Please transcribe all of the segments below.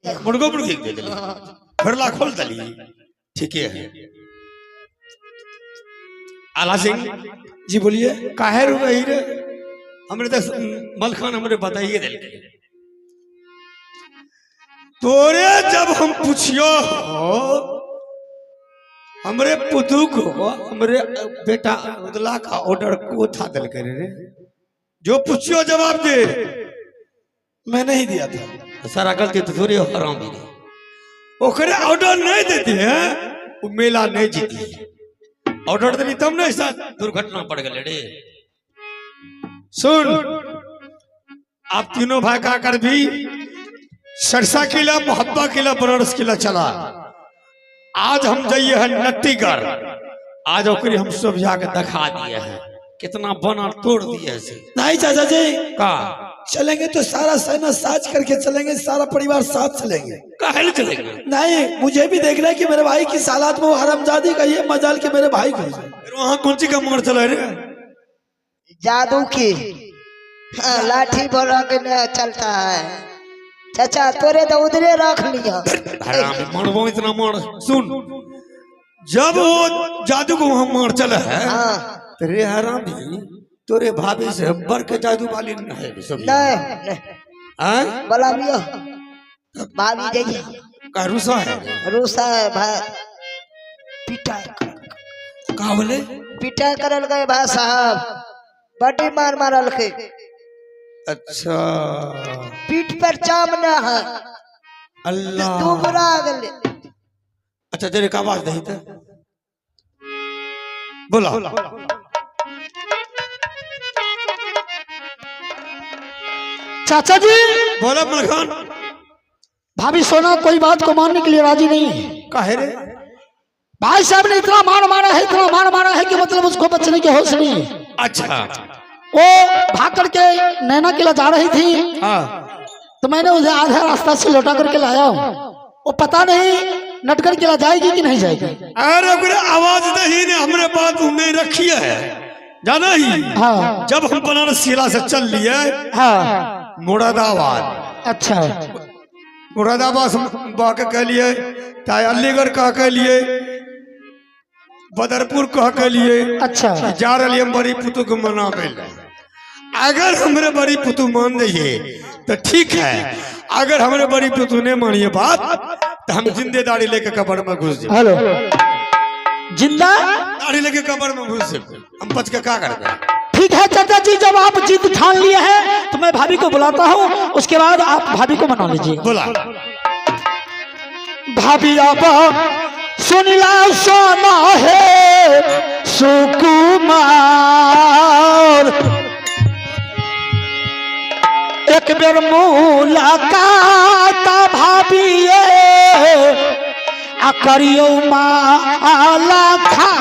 मुर्गो मुर्गी के दे देली। घरला खोल देली। ठीके है। आला सिंह जी बोलिए। काहे रुके रे? हमरे तो मलखान हमरे बताइए देलके। तोरे जब हम पूछियो हमरे पुतू को हमरे बेटा उदला का ऑर्डर को था दिल करे रे, जो पूछियो जवाब दे। मैं नहीं दिया था। तो सारा गलती तो थोड़ी हरामी रे। ओकरे ऑर्डर नहीं देती है वो मेला नहीं जीती। ऑर्डर देनी तब ना ऐसा दुर्घटना पड़ गए रे। सुन, आप तीनों भाई का कर भी सरसा किला, मोहब्बा किला, बनारस किला चला। आज हम जाइए है नट्टीगढ़। आज ओकरी हम सब जाके दिखा दिए हैं कितना बना तोड़ दिए से। नहीं चाचा जी, का चलेंगे तो सारा सेना साज करके चलेंगे, सारा परिवार साथ चलेंगे। काहे ले चलेंगे? नहीं, मुझे भी देखना है कि मेरे भाई की हालात में वो हरामजादी का ये मजाल के मेरे भाई को। फिर वहां कौन सी का मार चला रे? जादू की हाँ, लाठी भरा के न चलता है चाचा, तोरे तो उधरे रख लिया। हरामी मारबो इतना मार। सुन, जब वो जादू को वहां मार चला है तेरे हरामी तोरे भाभी से बढ़ के जादू वाली नहीं है सब। नहीं नहीं। हाँ? बोला लियो भाभी जाइए। का रुसा है? रूसा है भाई, पिटा का बोले? पिटा करल गए भाई साहब, बड़ी मार मारल के। अच्छा। पीठ पर चाम न है। अल्लाह। दुबरा गेले। अच्छा, तेरे का आवाज नहीं था बोला। चाचा जी। बोला मलखान। भाभी सोना कोई बात को मानने के लिए राजी नहीं है। काहे रे? भाई साहब ने इतना मार मारा है, इतना मार मारा है कि मतलब उसको बचने के होश नहीं है। अच्छा। वो भाग करके नैना किला जा रही थी। हाँ। तो मैंने उसे आधा रास्ता से लौटा करके लाया हूँ। वो पता नहीं नटगढ़ किला जाएगी कि नहीं जाएगी। अरे ओकरे आवाज नहीं ने हमरे बात नहीं रखी है जाना ही। हाँ। जब हम बनारस जिला से चल लिए हाँ। मुरादाबाद। अच्छा। मुरादाबाद से बह के लिए चाहे अलीगढ़ कह के लिए बदरपुर कह के लिए। अच्छा। जा रही हम बड़ी पुतु के मनावे ले। अगर हमरे बड़ी पुतु मान जाइए तो ठीक है, अगर हमरे बड़ी पुतु नहीं मानिए बात तो हम जिंदे दाढ़ी लेके कब्र में घुस जाए। हेलो, जिंदा दाढ़ी लेके कब्र में घुस जाए, हम बच के क्या करते? ठीक है चाचा जी, जब आप जिद ठान लिए हैं तो मैं भाभी को बुलाता हूँ, उसके बाद आप भाभी को मना लीजिए। बोला। भाभी अब सुनिला सोना है सुकुमार, एक बेर मुलाकात भाभी आ करियो माला खा।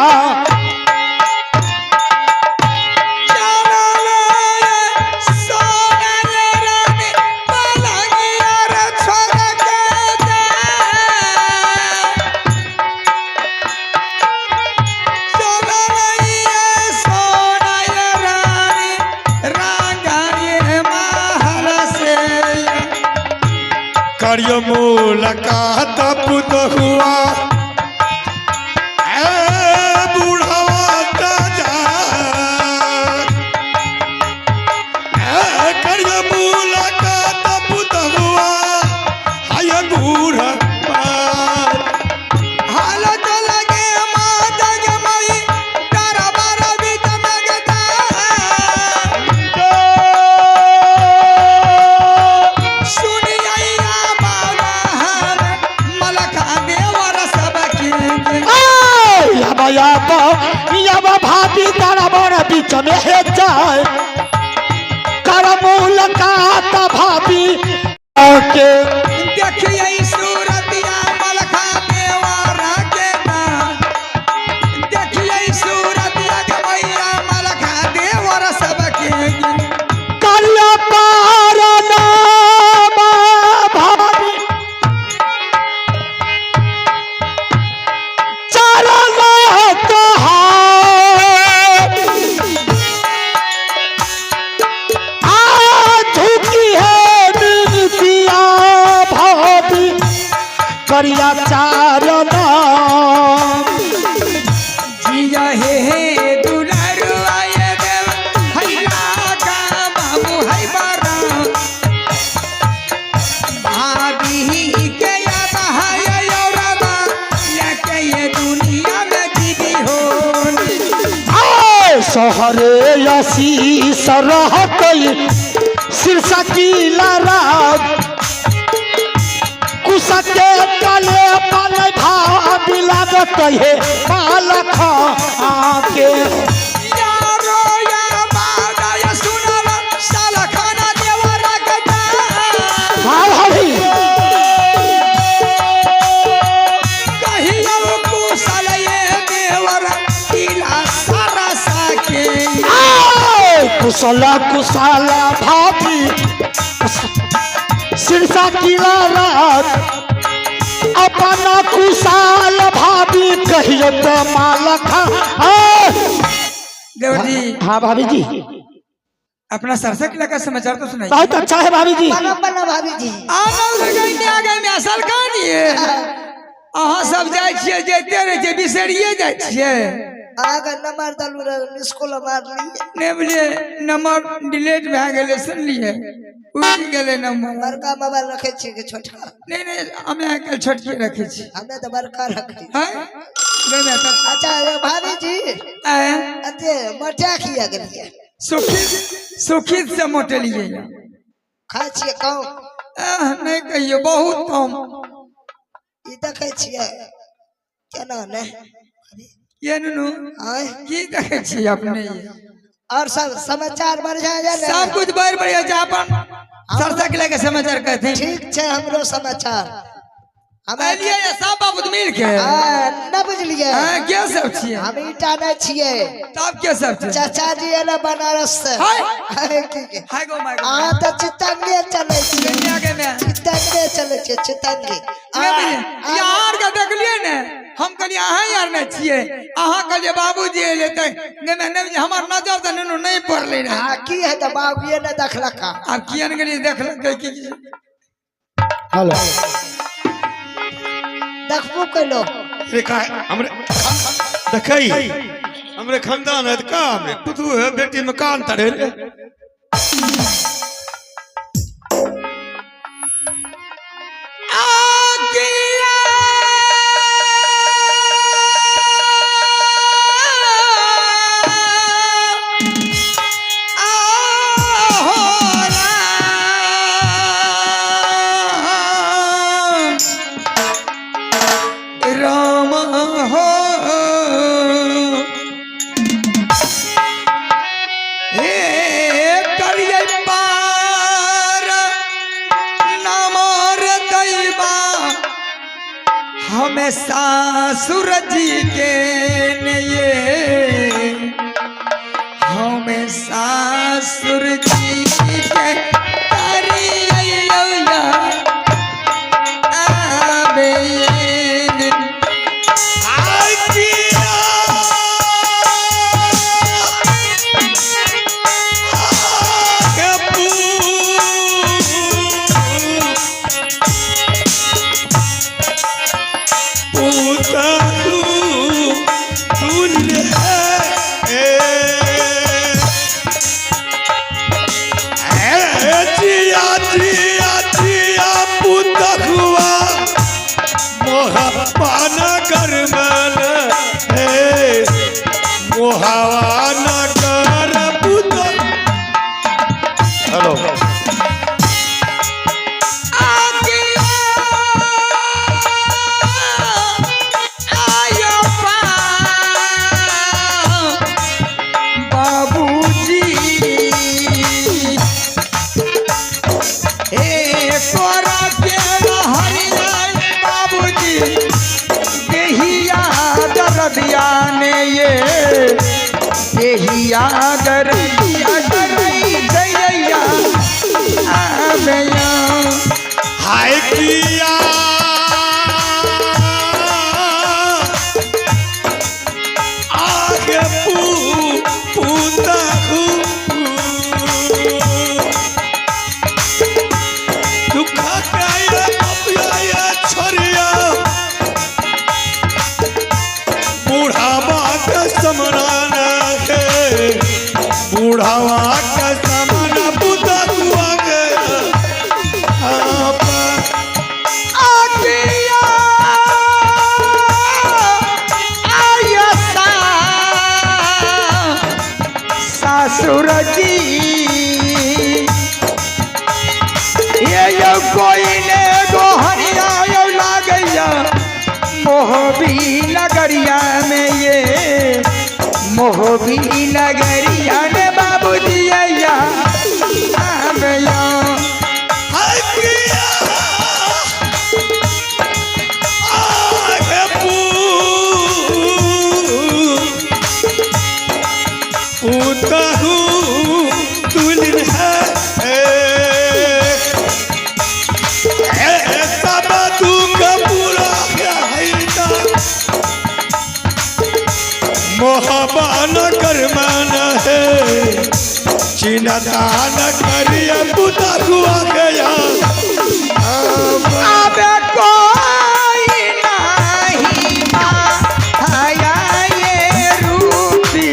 करियो मुलाकात पुत हुआ ए बूढ़वा ताजा। ए करियो मुलाकात पुत हुआ हाय बूढ़ा। याबा भाभी तारा बड़ बीच में हे जाए कर मुलाकात भाभी के। देखिए सूरतिया मलखा देवरा के ना, देखिए सूरतिया के मैया मलखा देवर सबके। करिया पार नाम भाभी चरण तोहार। आ झुकी है मिनतिया। करिया चार दाम। जिया हे हे दुलारू आए देव हैया का बाबू है बारा भाभी के याद है औरबा लेके ये दुनिया में जीवी हो। आए सोहरे आशीष रहत शीर्षा किला राज कुसके तले पल भाभी लागत हे मालख आके। यारो या बादा या सुनाला साला खाना देवरा कटा हाँ भाभी कहियो कुशल ये देवर किला सारा साके। आए कुशल कुशल भाभी शीर्षा किला राज अपना कुशाल भाभी कहियो तो मालख। देवर जी हाँ भाभी जी अपना सरसा किला का समाचार तो सुनाइए। बहुत अच्छा है भाभी जी। बना बना भाभी जी। आनंद गई में आ गई में असल कहानी है। अहाँ सब जाइ छियै जैते रहै छियै बिसरिए जाइ छियै। आगे नंबर दलू रे मिसकॉल मार लिए। नहि बुझलियै नंबर डिलीट भए गेलै सुनलियै उड़ि गेलै नंबर। बड़का मोबाइल रखे छियै कि छोटका? नहि नहि हमे आइ काल्हि छोटके रखै छी। हमे तो बड़का रखे। हैं नहि नहि तब अच्छा ये भाभी जी आँय, अते मटा किया गेलियै? सुखी सुखी से मोटेलियै। खाइ छियै कम? आह, नहि कहियौ बहुत कम। ई देखै छियै केना ने ये नुनू आँय की देखै छियै अपने ये? और सब समाचार बढ़िया है ने? सब कुछ बड़ बढ़िया छै। अपन सरसा किला के समाचार कहथिन। ठीक छै हमरो समाचार। हम एलियै ये सब बाबू मिल के। हाँ, न बुझलियै। हाँ, के सब छियै? हम ईटा नहीं छियै। तब के सब छियै? चाचा जी एले बनारस से। हाय। हाय, की के? हाय गो my गो। अहाँ तऽ चितंगे चलै छियै। दुनिया के में चितंगे चलै छियै चितंगे। नहि बुझलियै? यार के देखलियै ने हम कहलियै अहाँ यार नहि छियै। अहाँ कहलियै बाबूजी एलै तऽ नहि नहि नहि बुझलियै, हमर नजर तऽ नुनू नहि पड़लै रहए। आ की है तऽ बाबूए नहि देखलक। आब किया ने गेलियै देखलकै की? हेलो देखबो कैलो। रे का हमरे देखई हमरे खानदान है त का हमरे पुतहु है बेटी में का अंतर है रे? आ किया आ हो राम राम हो हे करियै पार नमर दैबा हमें सासुर जी के लिए हमें सासुर जी के करियै आबे। आय किया के पुतहु सुन ए जिया जिया जिया पुतहुआ मोहपान कर मन हे मोहवान कर पुत। हेलो बाबूजी हे तोरा के हरिया बाबूजी देहिया दरदिया ने ये देहिया दरदिया डरई दैया आबेया। हाय किया आगे पुतहु दुख के अपया छोरिया मोहबी नगरिया ने बाबूजी अइया आबैया। पुतहु दुल्हन है सब दुख पूरा मोहबान करमान है चिन्ता न करिए पुतहु आ गया। आबे कोई नहीं माया ये रूपी,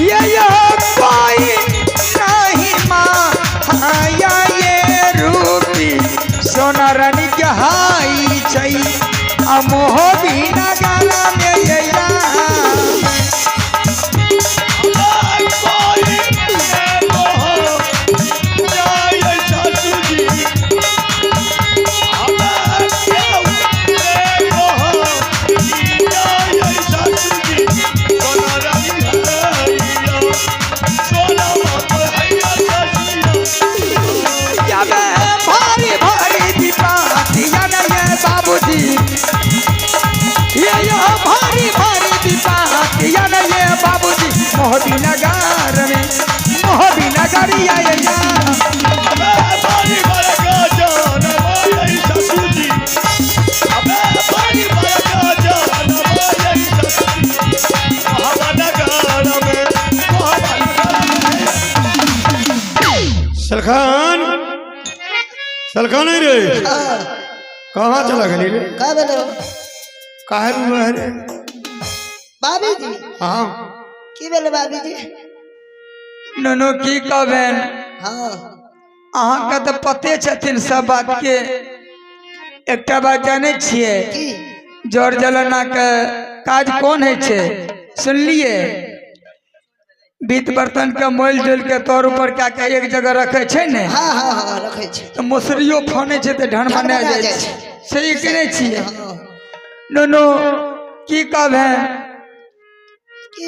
ये कोई नहीं माया ये रूपी, सोना रानी के हाई छै आ मोह बिना गाला में ये जाबे भारी भारी विपातिया ने ये बाबूजी, ये भारी भारी विपातिया ने ये बाबूजी, मोहबी नगर में मोहबी नगरिया ये सलखान सलखान नहीं रे, कहाँ चला गली रे? का भेलो? काहे रुआ है रे? बाबी जी। हाँ। की भेलो बाबी जी? नुनू की कहबेन? हाँ। अहाँके तऽ पते छथिन सब बात के। एकटा बात जानै छियै? की? जर जलना के काज कोन होइ छै सुनलियै? बीत बर्तन के मोल जोल के तौर ऊपर कए के एक जगह रखे छै ने। हाँ हाँ हाँ रखे छै। तऽ मसुरियो फने छै तऽ ढन बना जाइ छै। सही कि नहि छियै? हाँ। नुनू की कहबेन?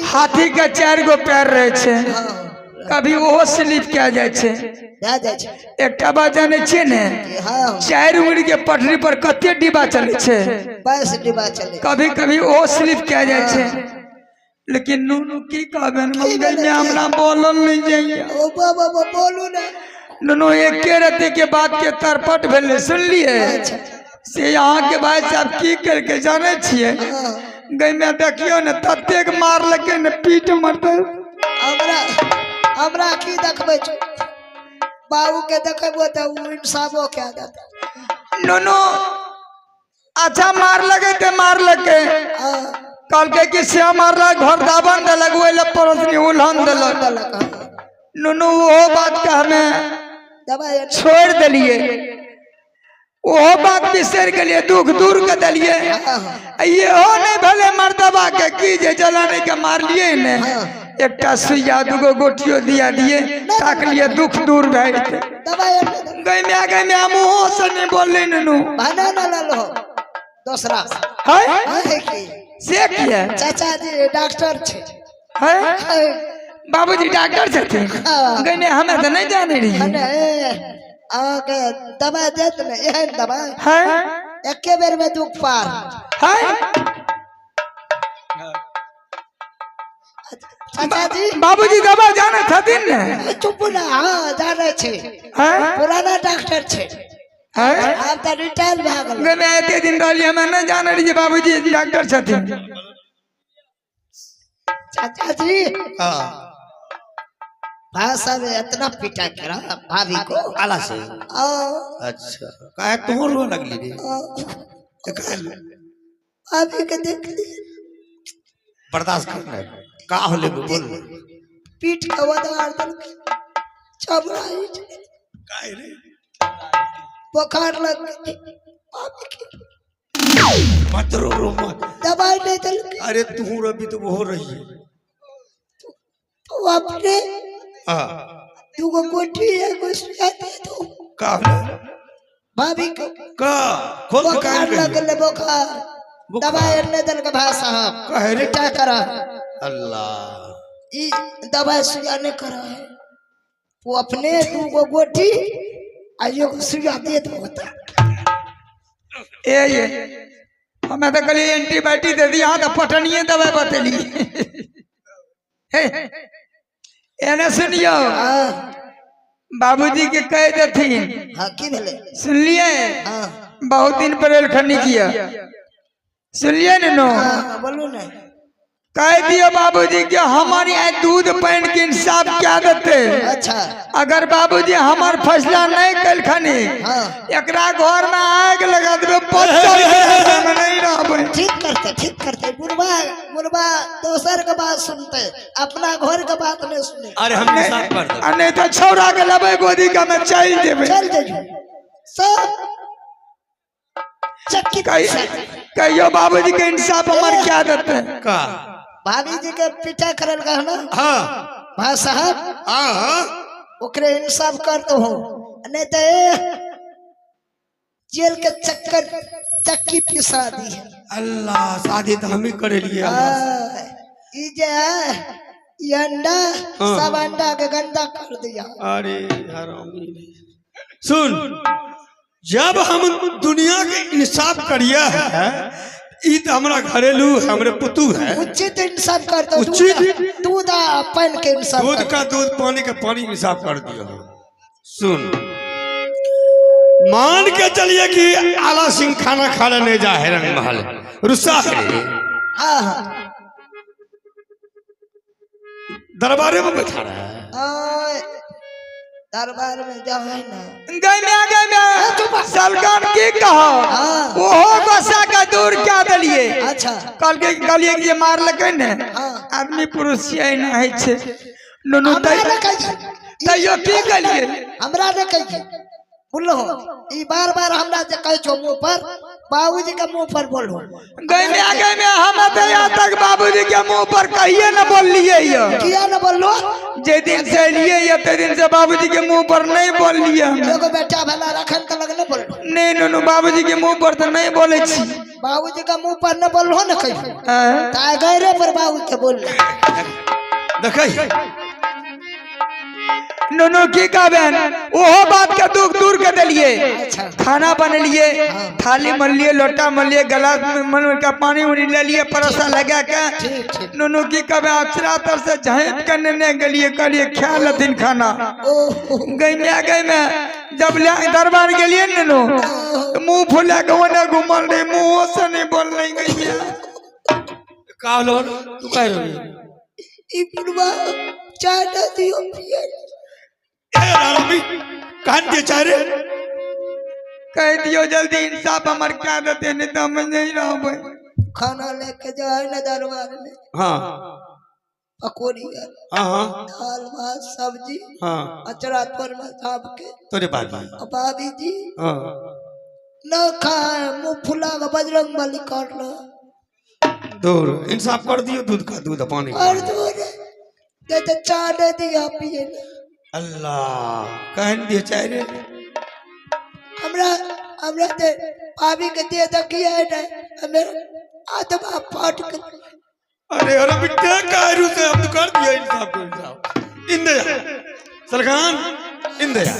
हाथी के 4 गो पैर रहे छै, हाँ। कभी ओहो स्लिप कए जाइ छै। भए जाइ छै। एकटा बात जानै छियै ने? हाँ। 4 उंगली के पटरी पर कते डिब्बा चलै छै? 22 डिब्बा चले। कभी कभी ओहो स्लिप कए जाइ छै। लेकिन नुनू की कहबेन, मंगल में हमरा बोलल नहीं जाइए। ओ बाबा बोलू ना। नुनू एके रति के बात के तरपट भेलै सुनलियै? से अहाँ के भाई साहब की करके जानै छियै? हाँ। गई में देखियौ ने ततेक मारलकै ने पीठ मरतै। हमरा हमरा की देखबै छौ? बाबू के देखबो तऽ उ इंसाफो कए देतै। नुनू अच्छा मारलकै तऽ मारलकै। हाँ। कहलकै कि से मारलक घर दाबन देलक, ओहि लए पड़ोसनी उल्हन देलक। देलक, हाँ। नुनू ओहो बात के हमे दबाइ छोड़ि देलियै, ओहो बात बिसरि गेलियै, दुख दूर के देलियै। इहो नहि भेलै मर्दबा के की जे जलाने के मारलियै ने, एकटा सुइया 2 गो गोटियो दिया दिए ताकलिए दुख दूर भए जेतै। दबाइ गई में गई में मुँहो से नहीं बोलली नुनू। भाना ना ललो दोसरा है है की? से किया? चाचा जी डॉक्टर छै। है है। बाबूजी डॉक्टर छथिन? हाँ। गई में हमें तऽ नहीं जाने रहियै। अने अहाँके दबाइ देत ने एहन दबाइ है एके बेर में दुख पार। है चाचा जी बाबूजी दवा जाने छथिन ने? चुप ना। हाँ जाने छै। है पुराना डॉक्टर छै। है आब तऽ रिटायर भए गेल। गई में एते दिन रहलियै हमे नहीं जाने रहियै बाबूजी डॉक्टर छथिन। चाचा जी हाँ। भाई साहब इतना पिटा करा भाभी को आला से। आओ। अच्छा काहे तू रो लगली रे? काहे भाभी के देख ली। बर्दाश्त कर का होले बोल। पीठ के वदार देलकै, चबराइ छै। काहे रे? बुखार लग गेलै भाभी के। मत रो रो मत। दबाई नहीं देलकै। अरे तू रवि तो वो रही है। तो अपने हाँ। 2 गो गोटी एगो सुइया दे दो का होले? भाभी के। का खोल बुखार के लग गेलै, बुखार। बुखार। दबाई नहीं देलकै भाई साहब। काहे रे? रिटायर करा। अल्लाह ई दवाई सुइया नहीं कर है, वो अपने 2 गो गोटी आ एगो सुइया दे दो होता। ए ये हमें तो कहलिए एंटीबायोटिक दे दी, हाँ तो पटनिए दवाई बतेली। हे एने सुनियो। हाँ। बाबूजी के कह देथिन। हाँ, की भेलै? सुनलिए? हाँ। बहुत दिन पर एलखनी किया, सुनलिए ने नो? हाँ, बोलू ने। कह दियो बाबूजी के हमारे यहाँ दूध पानी के इंसाफ क्या देते। अच्छा। अगर बाबूजी हमार फैसला नहीं कलखनी, हाँ। एकरा घर में आग लगा देबे, बच्चा के में नहीं रहबे। ठीक करते, ठीक करते। बुढ़वा बुढ़वा दोसर के बात सुनते, अपना घर के बात नहीं सुने। अरे हम इंसाफ कर देब। आ नहीं तो छौड़ा के लेबै गोदी के में चल जेबै। चल जाइयो सब चक्की। कहियो बाबूजी के इंसाफ हमार क्या देते। का? भाभी जी के पीछा करल का ना? हाँ। भाई साहब। हाँ हाँ। ओकरे इंसाफ कर दो, नहीं तो ए, जेल के चक्कर चक्की पिसा दी है। अल्लाह, शादी तो हम ही करे लिए। हाँ, ई जे है ये अंडा, हाँ। सब अंडा के गंदा कर दिया। अरे हरामी, सुन, जब हम दुनिया के इंसाफ करिए है, ई तो हमरा घरेलू है, हमरे पुतू है। उचित इंसाफ कर दो। उचित? दूध दूध आ पान के इंसाफ दूध कर। का दूध, पानी का पानी इंसाफ कर दियो। सुन, मान के चलिए कि आला सिंह खाना खाने नहीं जा है रंग महल, रुस्सा है। हाँ हाँ दरबारे में बैठा रहा है। आय, दरबार में जा है ना। गई में, गई में सलगान की कहो। हाँ। ओहो गुस्सा के दूर क्या देलिए। अच्छा। कहलकै, कहलिए कि जे मारलकै ने, हाँ। आदमी पुरुष छियै ने होइ छै नुनू। हमरा ने कहै छै। तैयो की कहलिए? हमरा ने कहै छै, बोलो, ई बार बार हमरा जे कहै छौ मुंह पर, बाबूजी के मुंह पर बोलो। गई में, गई में, हम तो यहाँ तक बाबूजी के मुंह पर कहिए न बोललिए ये। किया न बोलो? जे दिन से एलिए ये ते दिन से बाबूजी के मुंह पर नहीं बोललिए हम। एगो बेटा भला रखन त लगने बोलो। नहीं नुनू, बाबूजी के मुंह पर तो नहीं बोले छी। बाबूजी के मुंह पर न बोलो न कहियो। हाँ? ता गैरे पर बाबू के बोल। देखै। नुनू, की कहबेन, ओहो बात के दुख दूर के देलिए। अच्छा। खाना बनेलिए, थाली मनलिए, लोटा मनलिए, गिलास में मन के पानी उनी ले लिए, परसा लगा के। ठीक ठीक। नुनू, की कहबे, अचरा तर से झाँप के नेने गेलिए, कहलिए खा लेथिन खाना। ओहो। गई में, गई में, जब ले दरबार गेलिए ने नुनू, तो मुंह फुला के ओने घुमल रही, मुंह से नहीं बोल रही गई में। का होलो? तू काहे रोली? ई बुढ़वा चाय न दियो पिए। ए हरामी, कान के चाय रे? कह दियो जल्दी इंसाफ हमर क्या देते, नहीं तो हम नहीं रहबै। खाना लेके जाए न दरबार में, हाँ। पकौड़ी, हाँ हाँ दाल भात सब्जी, हाँ। अचरा पर में थाप के। तोरे बाबी? और भाभी जी हाँ। न खाए, मुंह फुला के बजरंग बली कर लो। दूर इंसाफ कर दियो, दूध का दूध, पानी का और पानी। दूर दे तो चाय नहीं दिया पिए ला। अल्लाह, कहन दिए चाय रे? हमरा हमरा ते भाभी के दे दखिए ने, हमें आत्मा फाट के। अरे अरे बिट्टे, कारू से हम तो कर दिया इंसाफ को। इंसाफ इंदया सलखान इंदया,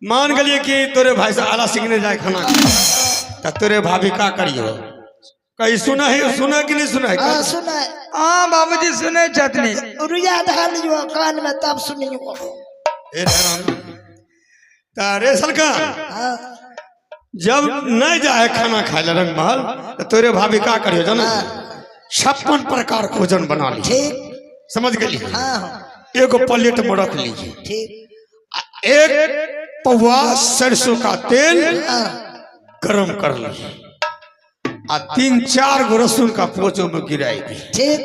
मान गलिए कि तोरे भाई से आला सिंह ने जाए खाना खा, तो तोरे भाभी का करियो? कहीं सुना है, सुना कि नहीं सुना है? हाँ, सुना है। हाँ बाबूजी, सुने छथनी। रुइया धा लियो कान में, तब सुनियो। ए राम तारे सलखान, हाँ। जब नहीं जाए खाना खाए ला रंग महल, तो तोरे भाभी का करियो जाना? 56 प्रकार भोजन बना ली। ठीक। समझ गई? हाँ हाँ एगो प्लेट में रख लीजिए। ठीक। 1 पौआ सरसों का तेल हाँ। गरम कर लीजिए आ 3-4 गो लहसुन का पोचो में गिराई दी। ठीक।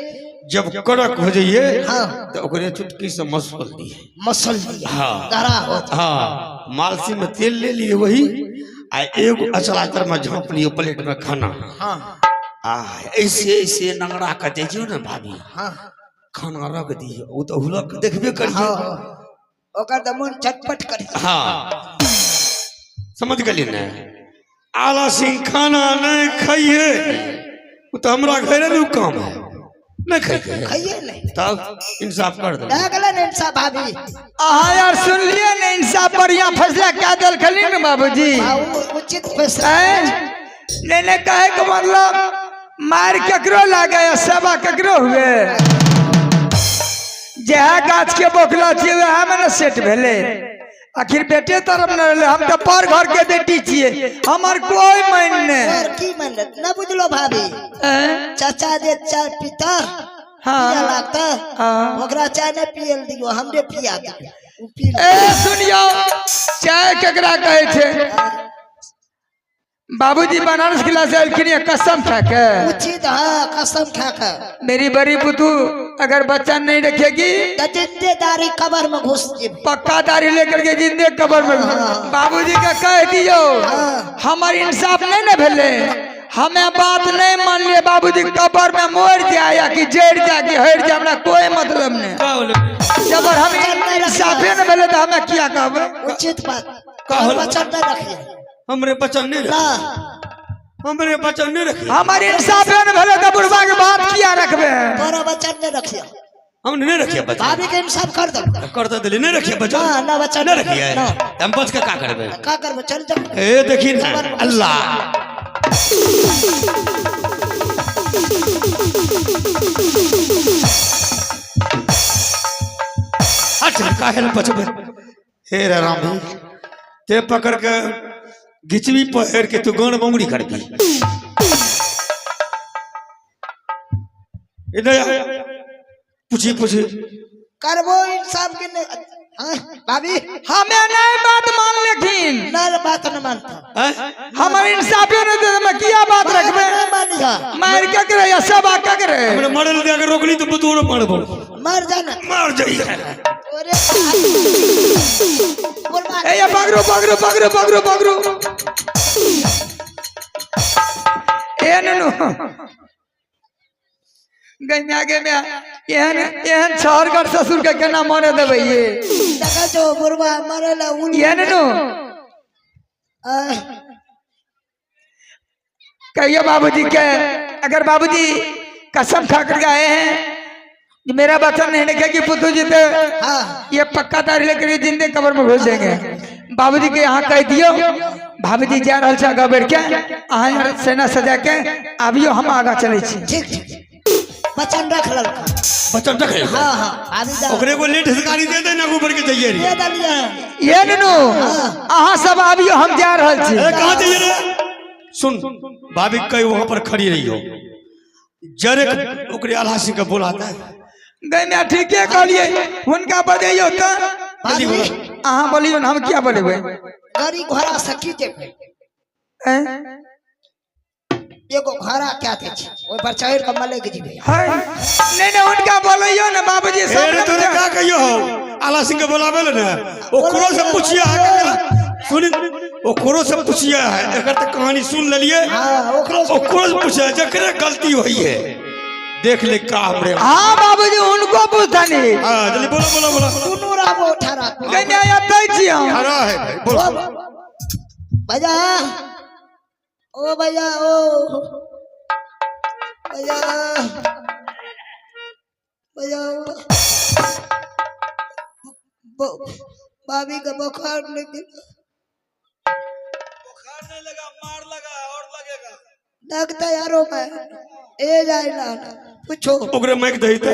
जब कड़क हो जाइए, हाँ। तो ओकरे चुटकी से मसल दिए। मसल दिया। हाँ। गरा हो जाए। हाँ, मालसी में तेल ले लिए वही आ एगो अचलातर में झाँप लियो प्लेट में खाना। हाँ। आ ऐसे ऐसे नंगड़ा के जाइयो ना भाभी, हाँ। खाना रख दिए, वो तो हुलक के देखबे करिए। हाँ, ओकर तऽ मन चटपट करी। हाँ, समझ गली ने? आला सिंह खाना नहीं खाइए, वो तो हमरा घरेलू काम है। नहीं खाई खाइए नहीं। तब इंसाफ कर दे। भए गेलै ने इंसाफ भाभी? अहाँ यार सुनलिए ने, इंसाफ बढ़िया फैसला क्या देलखिन ने बाबूजी। हाँ, उचित फैसला। ऐं? नहीं नहीं, कहे के मतलब मार केकरो लागे या सेवा केकरो हुए, जह गाछ के बोखला छियै वएह में ने सेट भेलै। आखिर बेटे तरफ न रहलै, हम तऽ पर घर के बेटी छियै, हमर कोई मान नहि। और की मान न बुझलो भाभी? ऐं? चाचा जे चाय पीता, हाँ। पिया लागता, हाँ। ओकरा चाय नहीं पियल दियो, हमरे पिया दियो, उ पी ले। ए सुनियो, चाय केकरा कहै छै? बाबूजी बनारस किला से एलखिन ये कसम खा के। उचित, हाँ, कसम खा के। मेरी बड़ी पुतू अगर बच्चा नहीं रखेगी तो जिंदे दारी कबर में घुस जेबे। पक्का दाढ़ी लेकर के जिंदे कबर में। बाबूजी के कह दियो, हमर इंसाफ नहीं ने भेले, हमें बात नहीं मान लिए, बाबूजी कबर में मर जाए या कि जड़ जाए कि हट जाए, हमरा कोई मतलब नहीं। का होलै? जब हम इंसाफे न भेले तो हमें किया कहबे? उचित बात। का होलै? वचन नहीं रखिए। हमरे बचन नहीं ना। रखे, हमरे बचन नहीं रखे। हमार इंसाफे न भेले तो बुढ़वा के बात किया रखबे? तोरा वचन नहीं रखिए। हमने नहीं रखिए बचन। भाभी के इंसाफ कर दो। कर तो दिली, नहीं रखिए बचन। ना, ना, बचन नहीं रखिए। ना। हम बच के का करबे? का करबे, चल जा। ए देखी ना अल्लाह। अच्छा काहे न बचबे? हे रे राम, ते पकड़ के घिचबी पहिर के तू गण बंगड़ी करबी। इधर आ, पूछी पूछी। करबो इंसाफ के नहीं? हाँ भाभी। हमें नहीं बात मान लेखिन। ना रे, बात न मानता। हैं? हमार इंसाफे न दे तो किया बात रखबे? नहीं मानिया। मार के करे या सब आ के करे? हमने मरल दे के रोकली तो तोरो मरबो। मर जाना। मर जाइए। तोरे बोलबा। ए ये पकड़ो पकड़ो पकड़ो पकड़ो पकड़ो। ए नुनु गई म्या, गे म्या, एहन एहन छहरगर ससुर के केना मरे देबै ये? देखा जो बुढ़वा मरे ला उल। ये नुनु। आह, कहियो बाबूजी के, अगर बाबूजी कसम खा करके आए हैं कि मेरा बच्चा नहीं रखेगी पुतू जी तो हाँ। ये पक्का दाढ़ी लेकर के जिंदे कब्र में घुस जाएंगे। बाबूजी के यहाँ कह दियो, भाभी जा रहल छै आगा बढ़ के, अहाँ यार सेना सजा के आबियो, हम आगा चलै छी। ठीक ठीक, वचन रख ललका। बचन रखे। हाँ हाँ, भाभी जा। ओकरे को लेट से गाड़ी दे दे ना, ऊपर के जाइए रे। दे दलिए। ये नुनू, अहाँ सब आबियो, हम जा रहल छी। ए कहाँ जाइए रे? सुन भाभी, कहीं वहां पर खड़ी रही हो जरे, ओकरे आल्हा सिंह के बुलाता है। गई मैं, ठीके कहलिए, हुनका बजैयो तऽ। भाभी। अहाँ बोलियो ने, हम किया बोलेबै? गाड़ी घोड़ा से की जेबै? ऐं? एगो घोड़ा क्या दै छै, ओहि पर चढ़ि कऽ मलैक जेबै। है नहीं नहीं, उनका बोलैयो ने बाबूजी। ए सब रे तोरे का कहियो हो, आल्हा सिंह के बुलावे ले ने, ओकरो से पूछिए है, सुन, ओकरो से पूछिए है, एकर तऽ कहानी सुन लेलिए। हाँ, ओकरो से। ओकरो से पूछिए, जकरे गलती होई है देख ले का हमरे। हाँ बाबूजी, उनको पूछतनी। हाँ जल्दी बोलो बोलो बोलो। दुनू रहबो ठहरा। गई मैं एतै छी हम। खड़ा है भाई, बोलो। भैया, ओ भैया, ओ भैया, भैया, भाभी का बुखार निकल। बुखार नहीं लगा, मार लगा और लगेगा। लगता यारो, मैं ए जाए ना पूछो। ओकरे माइक दही ते।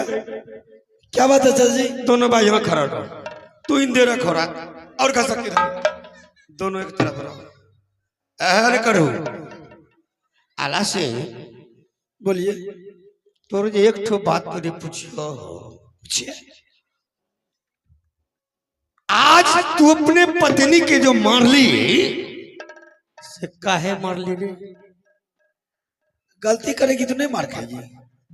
क्या बात है सर जी? दोनों भाई यहाँ खड़ा रहो, तू इन दे रखो रात और खा सकती रहो, दोनों एक तरफ रहो, अहर करो आला से। बोलिए। तोर जे एक ठो बात तोरे पूछियो। पूछिए। आज तू अपने पत्नी के जो मारली से काहे मारली रे? गलती करेगी तो नहीं मार खाएगी?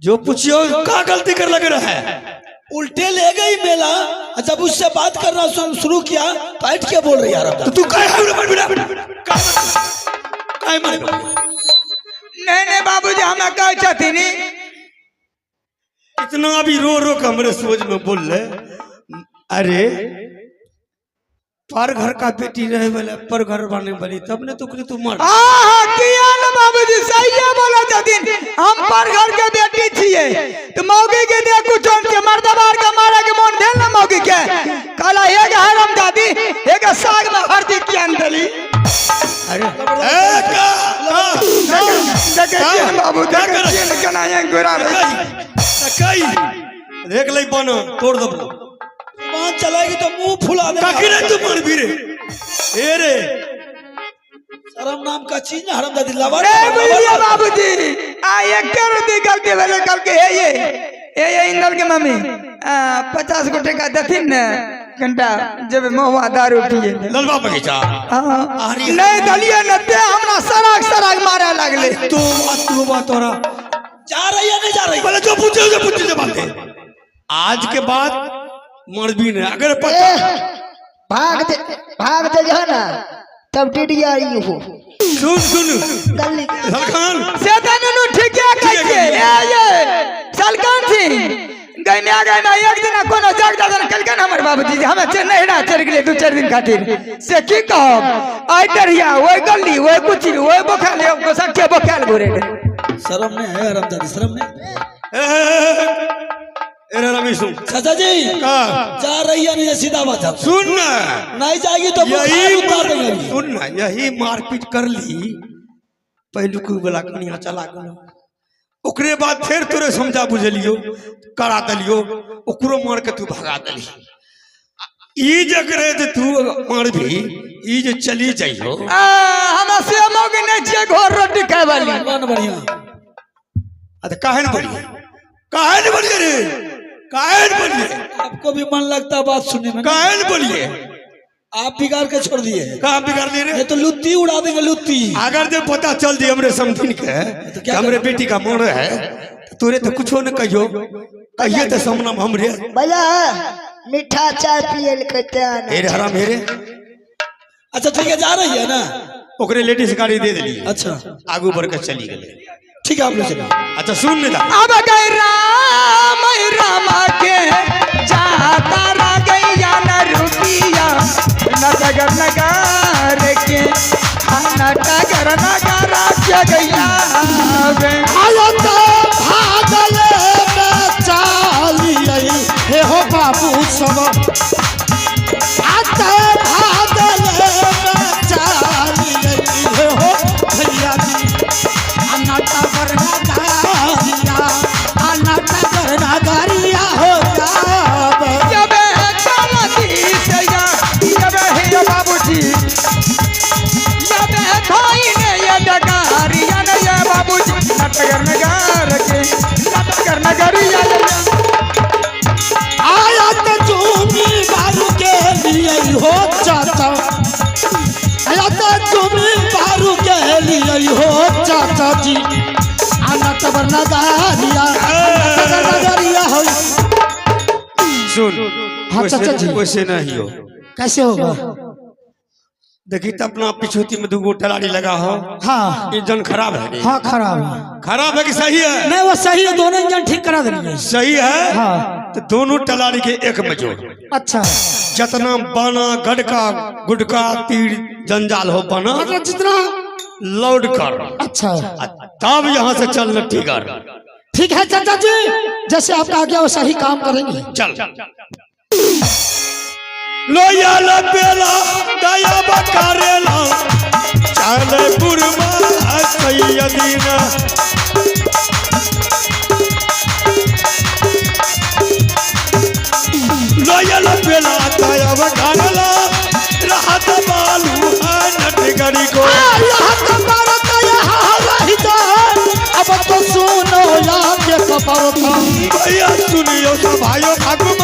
जो पूछियो, का गलती कर लग रहा है? उल्टे ले गई मेला और जब उससे बात करना शुरू किया तो ऐठ के बोल रही यार। तो तू काहे हमरे पर बिना काहे मार? नहीं नहीं बाबूजी, हमें कहै छथिन। इतना अभी रो रो के हमरे सोच में बोल रहे, अरे पर घर का बेटी रहे वाला, पर घर बने वाली, तब ने तो तू मर। आहा किया ने बाबूजी सही बोला छथिन, हम पर घर के बेटी छियै तो मौगी के दे कुछ के मर्दबार के मारे के मन भेल ना मौगी के, कहला एक हरम दादी एक साग में हरदी किया ने देली। अरे ए का देखे छियै ने बाबू, देखे छियै ने केना एहन गोरा भेल। कई देख ले बनो तोड़ दबो, जुबान चलाएगी तो मुंह फुला देगा। काकी रे तू मरबी रे, ए रे शर्म नाम का चीज ना हरम दादी लवर। ए बुझलियै बाबूजी, आ एक रोटी गलती भेलै, कहलकै हे ये ए ये इंदल के मम्मी 50 गो टका देथिन ने घंटा जब महुआ दारू पिए। ललवा बगीचा हाँ नहीं दलिए ने ते हमरा सराग सराग मारे लागले। तू बात तू बात तोरा जा रही है नहीं जा रही? पहले जो पूछे जो पूछे जो बातें, आज के बाद मरबी ने अगर पता भाग दे, भाग दे जो ना तब डिडिया आई हो। सुन सुन गली सलखान से तऽ नुनू ठीके कहै छियै। ए ये सलकान सिंह गई में गई में एक दिन कोनो जग ददन कलकन हमर बाबूजी जे हमे चेन्नई नहिरा चलि गेलियै 2-4 दिन खातिर, से की कहब आइ डरिया ओहि गली ओहि कुची ओहि बोखाल सबके बोखाल घुरे रहे। शर्म नहीं है हरम दादी, शर्म नहीं। ए रे रमेश सुन चाचा जी का जा रही है नहीं, सीधा बात है। सुन ना नहीं जाएगी तो यही उतार देंगे अभी। सुन ना यही मारपीट कर ली पहलू को वाला कनिया चला गेलो, ओकरे बाद फिर तोरे समझा बुझलियो करा दलियो, ओकरो मार के तू भगा दली। ई जे करे ते तू मारबी ई जे चली जाइयो। हमरा से मौगी नहीं छियै घर रोटी खाय वाली। मन बढ़िया। आ त काहे न बोलिए, काहे न बोलिए रे, काहे न बोलिए? आपको भी मन लगता है बात सुनने में? काहे न बोलिए? आप बिगाड़ के छोड़ दिए। कहाँ बिगाड़ लिए रे? ये तो लुत्ती उड़ा देंगे लुत्ती। अगर जब पता चल दी हमरे समझिन के तो क्या हमरे बेटी का मोड़ है, तोरे तो कुछो न कहियो, कहिए तो सामना में हमरे भैया मीठा चाय पिए कहते हैं। हेरे हराम हेरे। अच्छा ठीक है, जा रही है ना? ओकरे लेडीज गाड़ी दे दिली। अच्छा आगू बढ़ के चली गए। ठीक है आप लोग चलिए। अच्छा सुन ने अब गई राम राम के जाता रा गैया न रुपिया नगर नगर के नगर नगर के गैया भागल में चालियै हे हो बाबू सब, आते भागल में चालियै हे हो भैया जी, अनाटा बरना गारिया, अनाटा बरना गारिया हो जाब। जबे चलती से या जबे हे बाबूजी जबे थाई ने ये डगारिया ने ये बाबूजी नगर नगर के नगर नगरिया आया तो चूमी बारू के लिए हो चाचा, आया तो चूमी बारू के लिए हो चाचा जी, अनाटा बरना गारिया, नगर नगरिया हो। सुन हाँ, चाचा जी। वैसे नहीं हो। कैसे होगा? देखी तो अपना पिछोती में दो टलाड़ी लगा हो। हाँ इंजन खराब है रे। हाँ खराब है। खराब है कि सही है? नहीं वो सही है, दोनों इंजन ठीक करा देंगे। सही है। हाँ तो दोनों टलाड़ी के एक में जोड़। अच्छा जितना बाना गड़का गुडका तीर जंजाल हो बना मतलब जितना लोड कर। अच्छा तब यहाँ से चलना ठीक है। ठीक है चाचा जी, जैसे आपका आ गया वैसा ही काम करेंगे। चल लोया लपेला दया बकरेला चल पुरवा सैयदीना। लोया लपेला दया बकरेला रहत बालू नटगरी को। अब तो सुनो याद खबर भैया सुनियो सब भाइयों ठाकुर